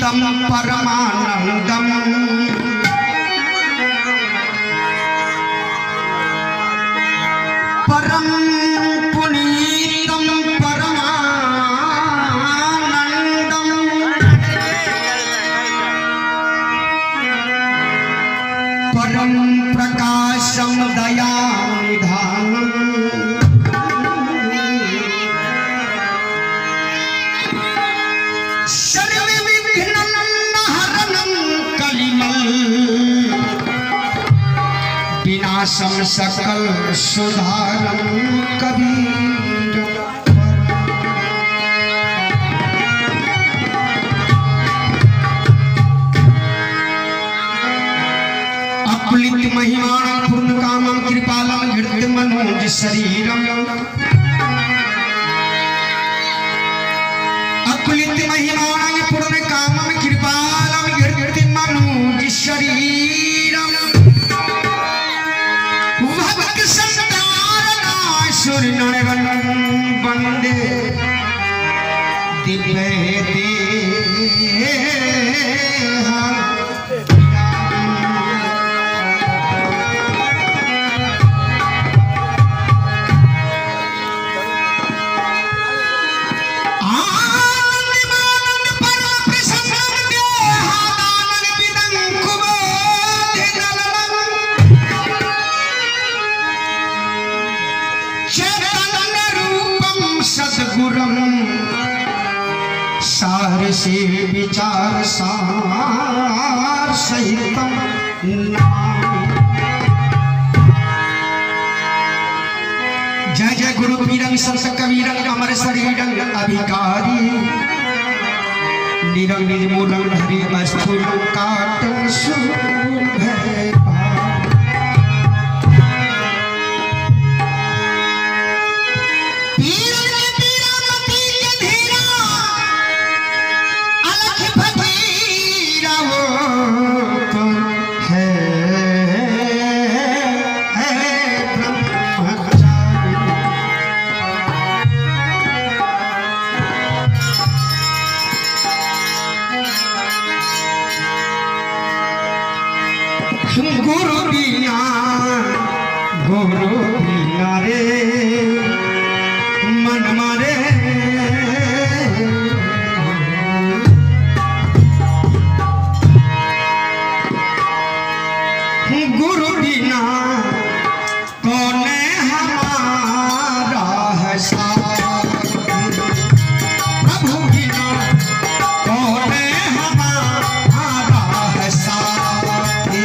पुनीतम परमानंदम। परम पुनीतम परमानंदम। परम प्रकाशम दया निधानम। सर्व विघ्न हरणं कलिमल विनाशम सकल सुधारम कबीर। अकुलित महिमानं पूर्ण कामं कृपालम घृत मनोज शरीरम। अकुलित महिमानं पूर्ण कामं कृपालम घृत मनोज शरीरम। भक्त संतारणासुर नरगण वंदे दिव्य देह। आनंद परम प्रसन्नं देहादानन विदं कुबोधि दलनं। चैतन्य रूपम सद्गुरम सार से विचार सार सहितम नमामि। जय जय गुरु पीरंग संत कबीरंग अमर शरीरंग अधिकारी। निरंग निज मूलंग हरि अस्थूल काटन सूर भय पीरन के पीरा मती के धीरा अलख फकीरा वो तो है ब्रह्मचारी। गुरु बिना, गुरु बिना रे मन मारे, गुरु बिना कौन हमारा है साथ। प्रभु बिना कौन हमारा है साथी।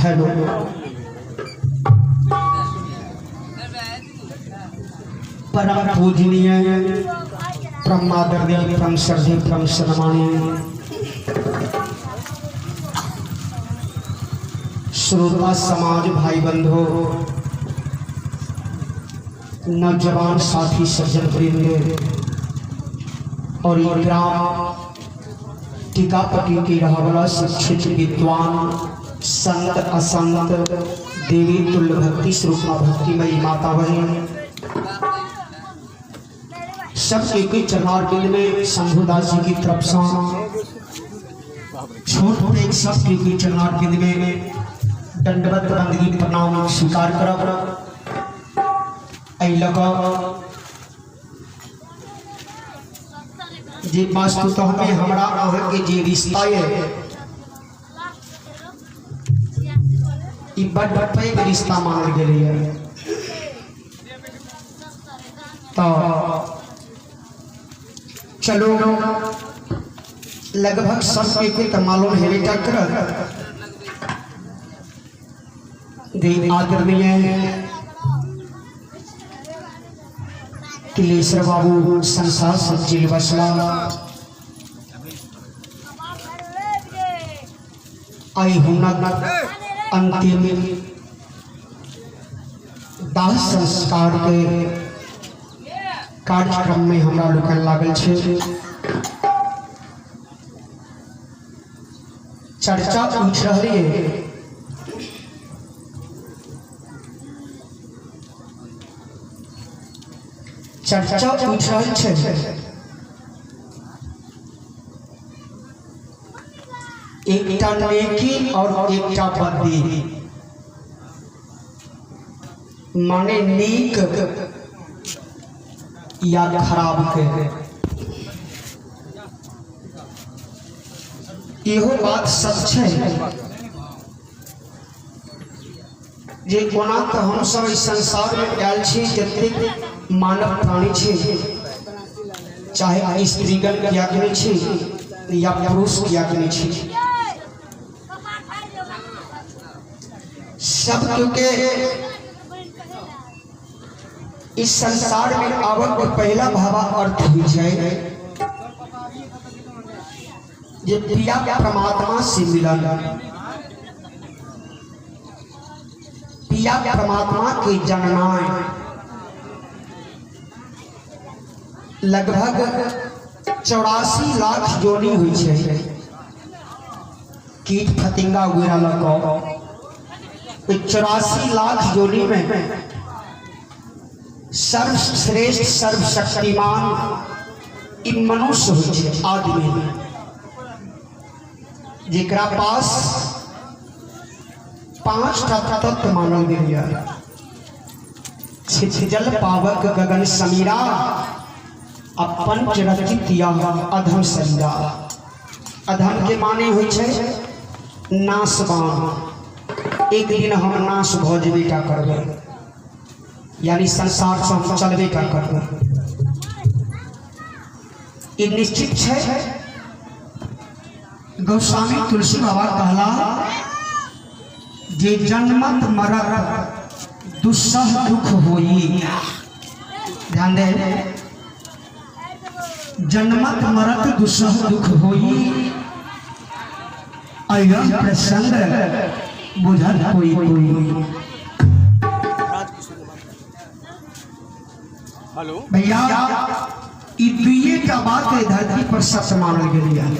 हेलो परम पूजनीय परम आदरणीय परम श्रद्धेय परम सम्मानीय श्रोता समाज भाई बंधु नौजवान साथी सज्जन वृंद और ये ग्राम टीकापट्टी के रहवला शिक्षित विद्वान संत असंत देवी तुल्य भक्ति स्वरूप भक्तिमयी माता बहन सबके के चरणार में शंभुदास जी की तरफ से छोट एक सबके के चरणार में दंडवत बंदगी प्रणाम स्वीकार करब। एहि लऽ कऽ जे वस्तुतः में हमरा अहाँके जे रिश्ता ये ई बड्ड पैघ रिश्ता मानल गेलैए। तऽ चलो लगभग सबके के तऽ मालूम हेबे टा करत जे आदरणीय तिलेश्वर बाबू संसार से जेल बसला आई हुनक अंतिम दाह संस्कार के कार्यक्रम में हमरा लोकनि लागल छै। चर्चा उठि रहल ये चर्चा उठि रहल छै एकटा नेकी और एकटा बदी, माने नीक या खराब के। इहो बात सच छै जे ओना तऽ हमसब एहि संसार में आयल छी, जतेक मानव प्राणी छी, चाहे स्त्रीगण कियाक नहि छी या पुरुष कियाक नहि छी, सब के इस संसार में आवक के पहला भावा अर्थ होइ छै जे प्रिया परमात्मा से मिलन, पिया परमात्मा के जननाय। लगभग 84 लाख जोनी होइ छै कीट फतिंगा वगैरह लऽ कऽ। 84 लाख जोनी में सर्वश्रेष्ठ सर्वशक्तिमान ई मनुष्य होइ छै, आदमी, जेकरा पास 5टा तत्व मानल गेल यऽ। छिछजल पावक गगन समीरा आ पंचरचित यह अधम शरीरा। अधम के माने होइ छै नाशवान, एक दिन हम नाश भऽ जेबे टा करबै, यानी संसार से हम चलबे टा करबै, ई निश्चित छै। गोस्वामी तुलसी बाबा कहला जे जन्मत मरत दुस्सह दुख होई। ध्यान दे, जन्मत मरत दुस्सह दुख होई, अयह प्रसंग बुझल कोई कोई। हेलो भैया, ई दुइये टा बात एहि धरती पर सत्य मानल गेल यऽ।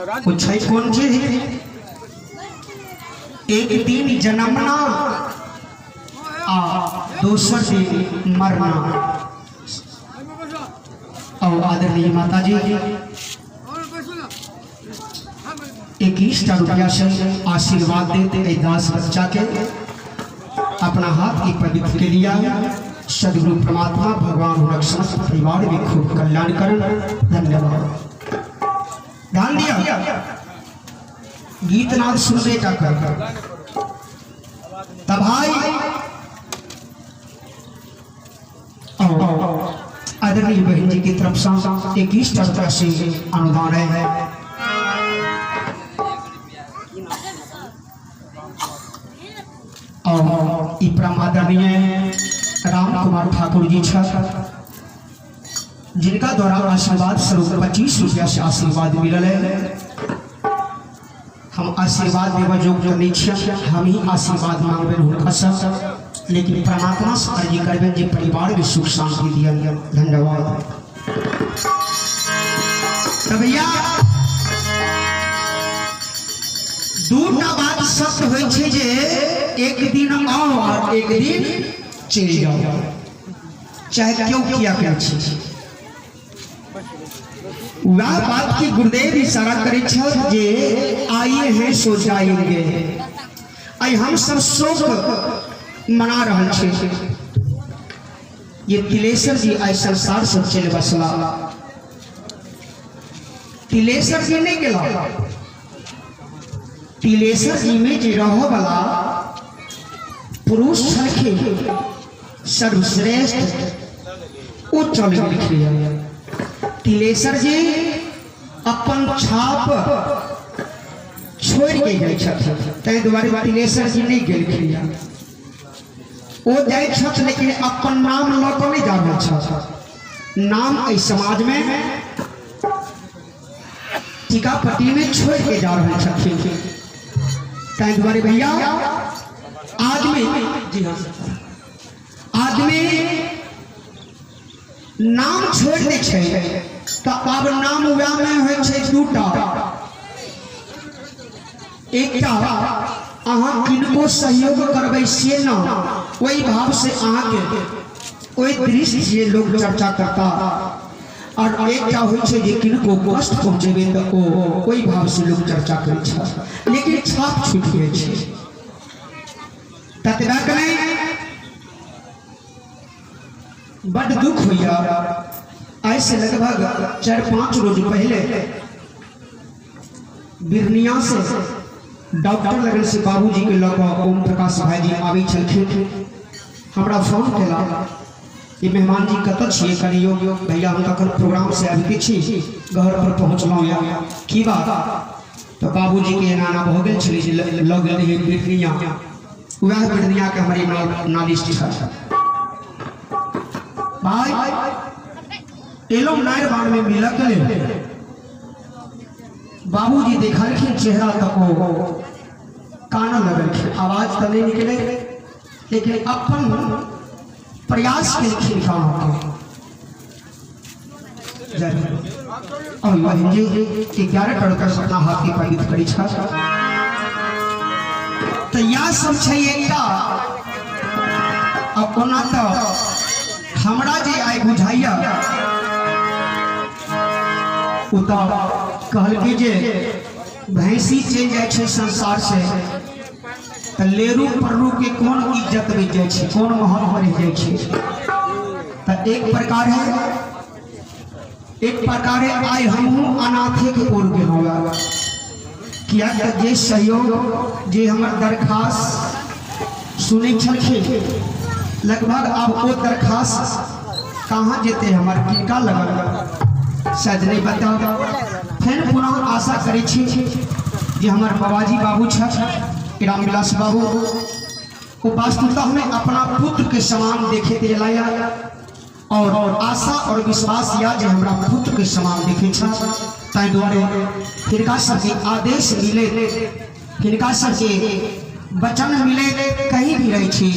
राज ओ छै कोन चीज? एक दिन जन्मना आ दोसर दिन मरना। और आदरणीय माता जी 21 रुपया से आशीर्वाद देते एहि दास बच्चा के अपना हाथ की पवित्र के लिया। सदगुरु परमात्मा भगवान हुनक समस्त परिवार में खूब कल्याण करन। धन्यवाद। ध्यान दिया, गीत नाद सुनबे का कर तब भाई। और आदरणीय बहन जी की तरफ से 21 रुपया से अनुदान है। और ई परम आदरणीय राम कुमार ठाकुर जी छथि, जिनका द्वारा आशीर्वाद स्वरूप 25 रुपया से आशीर्वाद मिलल है। हम आशीर्वाद देव योग्य नहीं छियै, हम ही आशीर्वाद मांगबे हुनका से, लेकिन परमात्मा से अर्जी करबे जे परिवार में सुख शांति दियन। धन्यवाद। तो भैया दूटा बात सत्य होइ छै जे एक दिन आओ और एक दिन चलि जाओ, चाहे क्यों किया क्या छी। वह बात की गुरुदेव इशारा करे छल जे आइए हैं सो जाएंगे। आई हम सब शोक मना रहल छी। ये तिलेश्वर जी आई संसार से चलि बसला। तिलेश्वर जी नहीं गेला, तिलेश्वर जी में जे रह वाला पुरुष छलखिन सर्वश्रेष्ठ, ओ चल गेलखिन। तिलेश्वर जी अपन छाप छोड़ के जाइ छथिन, ताहि दुआरे तिलेश्वर जी नहीं गेलखिन। ओ जाइ छथि लेकिन अपन नाम लऽ कऽ नहीं जा रहल छथि। नाम एहि समाज में टीकापट्टी में छोड़ के जा रहल छथिन। ताहि दुआरे भैया आदमी, जी हाँ, आदमी नाम छोड़ दै छै तऽ आब नाम वएह में होइ छै दूटा। एकटा अहाँ किनको सहयोग करबै से न, ओहि भाव से अहाँके ओहि दृष्टि से लोग चर्चा करता, और एकटा होइ छै जे किनको कष्ट पहुँचेबै तऽ ओ ओहि भाव से लोग चर्चा करै छै, लेकिन छाप छूटि जाइ छै। ततबा के नहि, बड दुख होइया। आइ से लगभग 4-5 रोज पहले बिरनिया से डॉक्टर लगन से बाबूजी के लऽ कऽ ओम प्रकाश भाईजी आबै छलखिन। हमरा फोन केला कि मेहमान जी कतऽ छियै, कनियो भैया हम तखन प्रोग्राम से आबिते छी, घर पर पहुँचलहुँ या की बात। तऽ बाबूजी के एना एना भऽ गेल छलै जे लऽ गेल रहियै बिरनिया, वएह बिरनिया के हमर ई नालिश छल। भाई एलहुँ नायर बाण में मिलऽ के लेल, बाबूजी देखलखिन चेहरा तक ओ कानऽ लगलखिन, आवाज तऽ नहि निकले लेकिन अपन प्रयास केलखिन कानऽ के। और बहन जी के 11 करोड़ अपना हाथ के पवित्र करी छा। तो यह सब छै एकटा। अब ओना तो हमरा जे आइ बुझाइया ओ तो कहलकै जे भैंसी चलि जाइ छै संसार से तऽ लेरू पर्रू के कोन इज्जत बचि जाइ छै, कोन महत्व रहि जाइ छै। तऽ एक प्रकार है, एक प्रकार है आइ हमहूँ अनाथे के ओर गेलहुँ। किया तऽ जे सहयोग जे हमर दरखास्त सुनै छलखिन, लगभग आब ओ दरखास्त कहाँ जेतै, हमर किनका लगल शायद नहीं पता। फेर पुनः आशा करै छी जे हमर बाबाजी बाबू छथि रामविलास बाबू, वो वास्तुतः हमें अपना पुत्र के समान देखे दिलाया और आशा और विश्वास या जे हमरा पुत्र के समान देखे छथि। ताहि दुआरे हिनका सबके आदेश मिले, हिनका सबके वचन मिले, कहीं भी रहै छी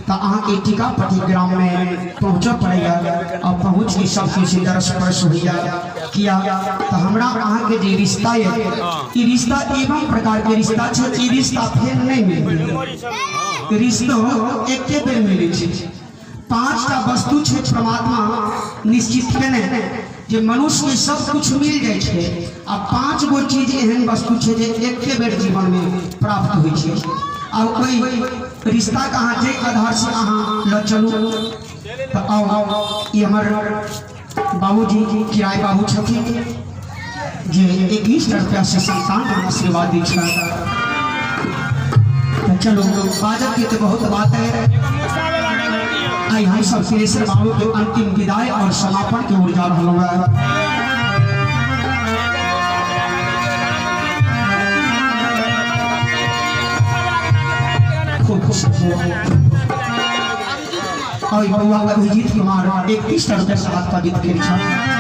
तऽ अहाँके टीकापट्टी ग्राममे पहुँचऽ पड़ैया और पहुँच के सब किछु दरस परस होइया। किया तऽ हमरा अहाँके जे रिश्ता यऽ ई रिश्ता एवं प्रकार के रिश्ता छै, ई रिश्ता फेर नहि मिलतै। रिश्तो एके बेर मिलै छै। 5टा वस्तु छै परमात्मा निश्चित केने जे मनुष्य के सब कुछ मिल जाइ छै, आ 5 गो चीज एहन वस्तु छै जे एके बेर जीवन में प्राप्त होइ छै। आ ओहि रिश्ता के अहाँ जाहि आधार से अहाँ लऽ चलू। तऽ आउ, ई हमर बाबूजी किराय बाबू छथिन जे 21 रुपया से संतान के आशीर्वाद दै छथि। तऽ चलू, बाजब के तऽ बहुत बात है। आई हम सब तिलेश्वर बाबू के अंतिम विदाई और समापन के ओर जा रहलहुँ है। खूब खुश रहू। और बउआ अभिजीत कुमार 31 रुपया से हाथ का गीत के छल।